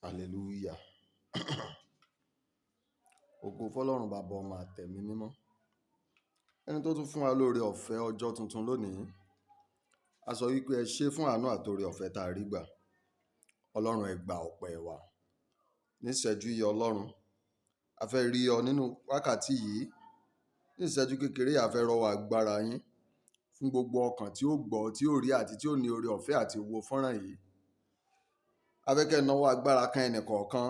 Hallelujah. Ògo fọ́lọ́run bàbá ọmọ àtẹ̀mí mímọ́. Ẹni tó tún fún wa lóore ọ̀fẹ́ ọjọ́ tuntun lónìí. A sọ wípé ẹ ṣé fún àánú àtoore ọ̀fẹ́ tá a rí gbà. Ọlọ́run, ẹ gba ọpẹ́ wa. Níṣẹ́jú yìí Ọlọ́run, a fẹ́ rí ọ nínú wákàtí yìí. Ní ìṣẹ́jú kékeré, a fẹ́ rọ́wọ́ agbára yín fún gbogbo ọkàn tí ó gbọ́, tí ó rí àti tí ó ní oore ọ̀fẹ́ àti wo fọ́nrán yìí. A fẹ́ kẹ́ ẹ nawọ́ agbára kan ẹnì kọ̀ọ̀kan,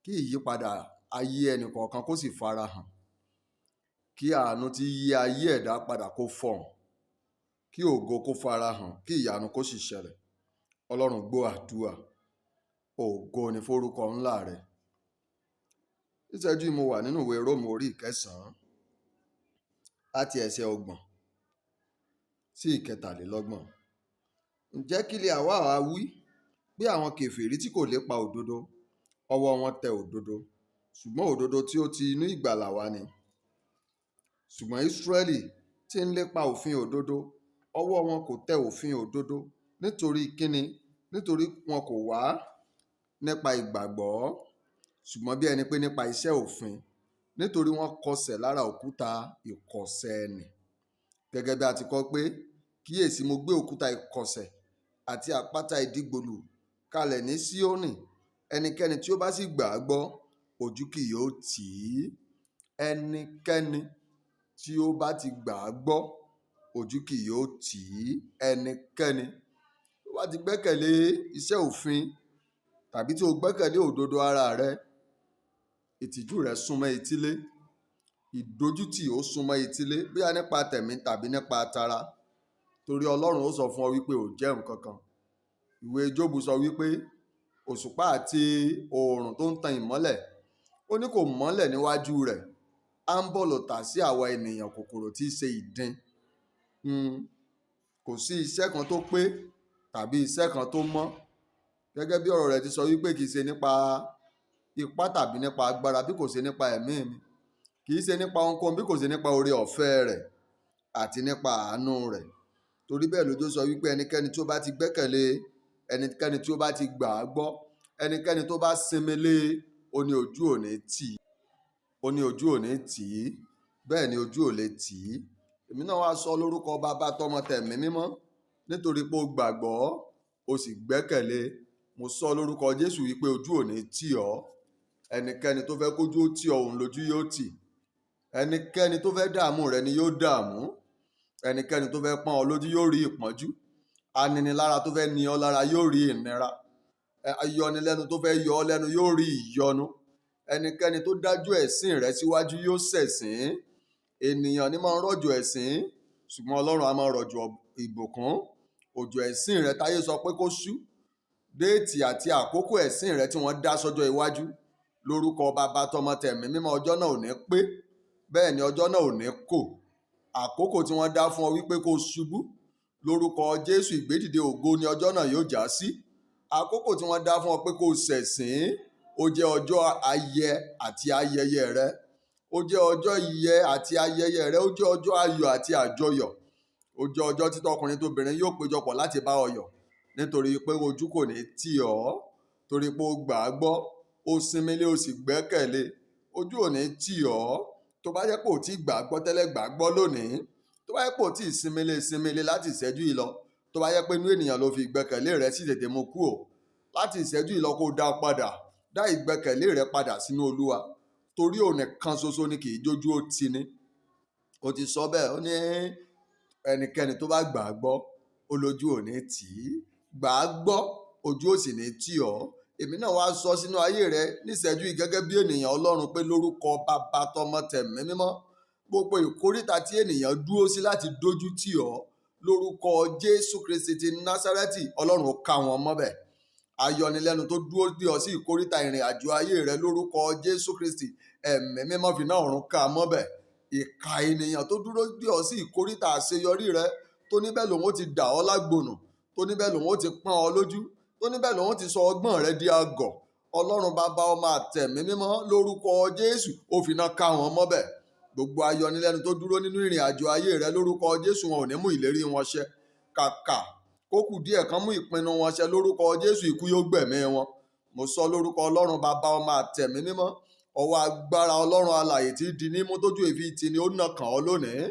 kí ìyípadà ayé ẹnì kọ̀ọ̀kan kó sì farahàn. Kí àánú tí yí ayé ẹ̀dá padà kó fọhùn. Kí ògo kó farahàn, kí ìyanu kó sì ṣẹlẹ̀. Ọlọ́run, gbọ́ àdúà. Ògo ni forúkọ ńlá rẹ̀. Níṣẹ́jú yìí mo wà nínú ìwé Róòmù orí ìkẹsàn-án láti ẹsẹ̀ 30 sí 23. Ǹjẹ́ kí li àwa ha wí pé àwọn kèfèrí tí kò lépa òdodo, ọwọ́ wọn tẹ òdodo, ṣùgbọ́n òdodo tí ó ti inú ìgbàlà wá ni. Ṣùgbọ́n Ísírẹ́lì tí ń lépa òfin òdodo, ọwọ́ wọn kò tẹ òfin òdodo. Nítorí kíni? Nítorí wọn kò wá nípa ìgbàgbọ́, ṣùgbọ́n bí ẹni pé nípa iṣẹ́ òfin, nítorí wọ́n kọsẹ̀ lára òkúta ìkọ̀sẹ̀ nì. Gẹ́gẹ́ bí a ti kọ pé, kíyèsí, mo gbé òkúta ìkọ̀sẹ̀ àti àpáta ìdìgbòlù kalẹ̀ ní Síónì, ẹnikẹ́ni tí ó bá sì gbà á gbọ́, ojú kì yóò tì í. Ẹnikẹ́ni tí ó bá ti gbà á gbọ́, ojú kì yóò tì í. Ẹnikẹ́ni tó bá ti gbẹ́kẹ̀lé iṣẹ́ òfin tàbí tí o gbẹ́kẹ̀lé òdodo ara rẹ, ìtìjú rẹ súnmọ́ etílé, ìdójútì ó súnmọ́ etílé, bóyá nípa tẹ̀mí tàbí nípa tara. Torí Ọlọ́run ó sọ fún ọ wípé ò jẹ́ nǹkan kan. Ìwé Jóòbù sọ wípé òṣùpá àti oòrùn tó ń tan ìmọ́lẹ̀, ó ní kò mọ́lẹ̀ níwájú rẹ̀. À ń bọ̀ lọ̀tà sí àwa ènìyàn kòkòrò tí í ṣe ìdin. Kò sí iṣẹ́ kan tó pé tàbí iṣẹ́ kan tó mọ́. Gẹ́gẹ́ bí ọ̀rọ̀ rẹ̀ ti sọ wípé kì í ṣe nípa ipá tàbí nípa agbára bí kò ṣe nípa ẹ̀mí mi. Kì í ṣe nípa ohunkóhun bí kò ṣe nípa oore ọ̀fẹ́ rẹ̀ àti nípa àánú rẹ̀. Torí bẹ́ẹ̀ lójú sọ wípé ẹnikẹ́ni tí ó bá ti gbẹ́kẹ̀lé, ẹnikẹ́ni tí ó bá ti gbà á gbọ́, ẹnikẹ́ni tó bá sinmi lé, ó ní ojú ò ní tì í. Ó ní ojú ò ní tì í. Bẹ́ẹ̀ ni ojú ò lè tì í. Èmi náà wá sọ lórúkọ bàbá tọmọ tẹ̀mí mímọ́, nítorí pé o gbàgbọ́, o sì gbẹ́kẹ̀lé. Mo sọ lórúkọ Jésù wípé ojú ò ní tì ọ́. Ẹnikẹ́ni tó fẹ́ kójú ó tì ọ́, òun lójú yóò tì. Ẹnikẹ́ni tó fẹ́ dààmú rẹ ni yóò dààmú. Ẹnikẹ́ni tó fẹ́ pọ́n ọ lójú yóò rí ìpọ́njú. Aninilára tó fẹ́ ní ọ lára yóò rí ìnira. Ayọnilẹ́nu tó fẹ́ yọ ọ́ lẹ́nu yóò rí ìyọnu. Ẹnikẹ́ni tó dájú ẹ̀sín rẹ síwájú yóò ṣẹ̀sín. Ènìyàn ní máa ń rọ̀jò ẹ̀sín, ṣùgbọ́n Ọlọ́run a máa rọ̀jò ìbùkún. Òjò ẹ̀sín rẹ táyé sọ pé kó ṣú. Déètì àti àkókò ẹ̀sín rẹ tí wọ́n dá sọ́jọ́ iwájú. Lórúkọ bàbá tọmọ tẹ̀mí mímọ́, ọjọ́ náà ò ní pé. Bẹ́ẹ̀ ni ọjọ́ náà ò ní kò. Àkókò tí wọ́n dá fún ọ wípé kó ṣubú. Lórúkọ Jésù, ìgbédìde ògo ni ọjọ́ náà yóò já sí. Àkókò tí wọ́n dá fún ọ pé kó ṣẹ̀sín, ó jẹ́ ọjọ́ ayẹ àti ayẹyẹ rẹ. Ó jẹ́ ọjọ́ ìyẹ àti ayẹyẹ rẹ. Ó jẹ́ ọjọ́ ayọ̀ àti àjọyọ̀. Ó jẹ́ ọjọ́ tí tọkùnrin tóbìnrin yóò péjọpọ̀ láti bá ọ yọ̀. Nítorí pé ojú kò ní tì ọ́. Torí pé o gbà á gbọ́, o sinmi lé, o sì gbẹ́kẹ̀lé. Ojú ò ní tì ọ́. Tó bá jẹ́ pé ò tí gbà á gbọ́ tẹ́lẹ̀, gbà á gbọ́ lónìí. Tó bá jẹ́ pé ò tí sinmi lé, sinmi lé láti ìṣẹ́jú yìí lọ. Tó bá jẹ́ pé inú ènìyàn ló fi ìgbẹ́kẹ̀lé rẹ sí, tètè mú kúrò. Láti ìṣẹ́jú yìí lọ kó dá padà. Dá ìgbẹ́kẹ̀lé rẹ padà sínú Olúwa. Torí òun nìkan ṣoṣo ni kì í jójú ó tì ní. Ó ti sọ bẹ́ẹ̀, ó ní ẹnikẹ́ni tó bá gbà á gbọ́, ó lójú ò ní tì í. Gbà á gbọ́, ojú ò sì ní tì ọ́. Èmi náà wá sọ sínú ayé rẹ níṣẹ́jú yìí gẹ́gẹ́ bí ènìyàn Ọlọ́run pé lórúkọ bàbá tọmọ tẹ̀mí mímọ́, gbogbo ìkóríta tí ènìyàn dúró sí láti dójú tì ọ́, lórúkọ Jésù Kristi ti Násárẹ́tì, Ọlọ́run ó ká wọn mọ́bẹ̀. Ayọnilẹ́nu tó dúró dè ọ́ sí ìkóríta ìrìn àjò ayé rẹ, lórúkọ Jésù Kristi, ẹ̀mí mímọ́ fi iná ọ̀run ká mọ́bẹ̀. Ìkà ènìyàn tó dúró dè ọ́ sí ìkóríta àṣeyọrí rẹ, tó níbẹ̀ lòun ó ti dà ọ́ lágbònù, tó níbẹ̀ lòun ó ti pọ́n ọ lójú, tó níbẹ̀ lòun ó ti sọ ọgbọ́n rẹ di agọ̀. Ọlọ́run bàbá ọmọ àtẹ̀mí mímọ́, lórúkọ Jésù, ó fi iná ká wọn mọ́bẹ̀. Gbogbo ayọnilẹ́nu tó dúró nínú ìrìn àjò ayé rẹ, lórúkọ Jésù, wọn ò ní mú ìlérí wọn ṣẹ. Kàkà kó kù díẹ̀ kan mú ìpinnu wọn ṣẹ, lórúkọ Jésù, ikú yóò gbẹ̀mí wọn. Mo sọ lórúkọ Ọlọ́run Bàbá, Ọmọ àtẹ̀mí mímọ́. Ọwọ́ agbára Ọlọ́run alààyè tí di nímú tójú èéfín tì ní ó nà kàn ọ́ lónìí.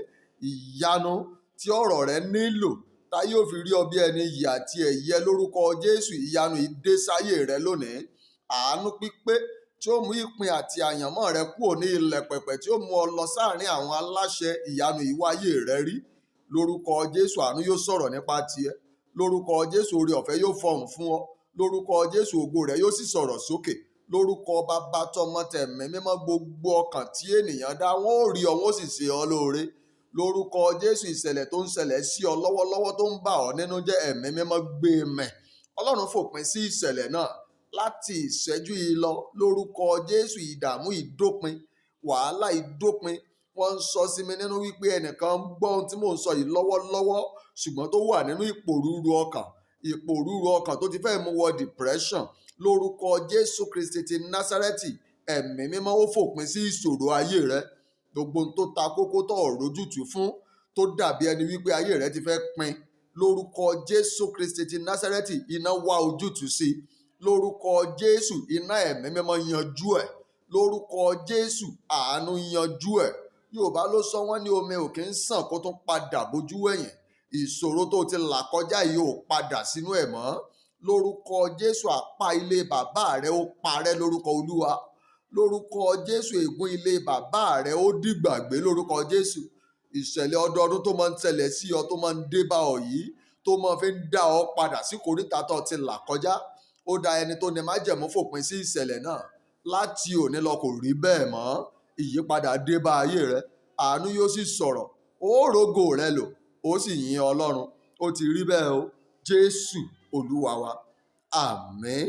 Ìyanu tí ọ̀rọ̀ rẹ nílò tá yóò fi rí ọ bí ẹni iyì àti ẹ̀yẹ lórúkọ Jésù, ìyanu yìí dé sáyé rẹ lónìí. Àánú pípé tí ó mú ìpín àti àyànmọ́ rẹ kúrò ní ilẹ̀ pẹ̀pẹ̀, tí ó mú ọ lọ sáàrin àwọn aláṣẹ, ìyanu yìí wáyé rẹ rí. Lórúkọ Jésù, àánú yóò sọ̀rọ̀ nípa tiẹ̀. Lórúkọ Jésù, oore ọ̀fẹ́ yóò fọhùn fún ọ. Lórúkọ Jésù, ògo rẹ yóò sì sọ̀rọ̀ sókè. Lórúkọ Bàbá, Tọmọ, Tẹ̀mí mímọ́, gbogbo ọkàn tí ènìyàn dá, wọn ó rí ọ, wọn ó sì ṣe ọ lóore. Lórúkọ Jésù, ìṣẹ̀lẹ̀ tó ń ṣẹlẹ̀ sí ọ lọ́wọ́lọ́wọ́ tó ń bà ọ́ nínú jẹ́, ẹ̀mí mímọ́ gbé e mẹ̀. Ọlọ́run fòpin sí ìṣẹ̀lẹ̀ náà láti ìṣẹ́jú yìí lọ. Lórúkọ Jésù, ìdààmú ìdópin, wàhálà ìdópin. Wọ́n ń sọ sí mi nínú wípé ẹnìkan ń gbọ́ ohun tí mò ń sọ yìí lọ́wọ́lọ́wọ́, ṣùgbọ́n tó wà nínú ìpòrúru ọkàn, ìpòrúru ọkàn tó ti fẹ́ mú wọ depression. Lórúkọ Jésù Kristi ti Násárẹ́tì, ẹ̀mí mímọ́ ó fòpin sí ìṣòro ayé rẹ. Gbogbo ohun tó ta kókó tó rójútùú fún, tó dàbí ẹni wípé ayé rẹ ti fẹ́ pin, lórúkọ Jésù Kristi ti Násárẹ́tì, iná wá ojútùú sí i. Lórúkọ Jésù, iná ẹ̀mí mímọ́ yanjú ẹ̀. Lórúkọ Jésù, àánú yanjú ẹ̀. Yorùbá ló sọ, wọ́n ní omi ò kí ń sàn kó tún padà bójú wẹ̀yìn. Ìṣòro tó ti là kọjá yìí ò padà sínú ẹ̀ mọ́. Lórúkọ Jésù, àpá ilé bàbá rẹ ó parẹ́ lórúkọ Olúwa. Lórúkọ Jésù, ègún ilé bàbá rẹ ó dìgbàgbé lórúkọ Jésù. Ìṣẹ̀lẹ̀ ọdọọdún tó máa ń ṣẹlẹ̀ sí ọ, tó máa ń dé bá ọ yìí, tó máa fi ń dá ọ padà sí kòríta tó ti là kọjá, ó da ẹni tó ní májẹ̀mú fòpin sí ìṣẹ̀lẹ̀ náà láti òní lọ. Kò rí bẹ́ẹ̀ mọ́. Ìyípadà dé bá ayé rẹ, àánú yóò sì sọ̀rọ̀, ó rógo rẹ lò, ó sì yin Ọlọ́run. Ó ti rí bẹ́ẹ̀ o. Jésù Olúwa wa. Àmín.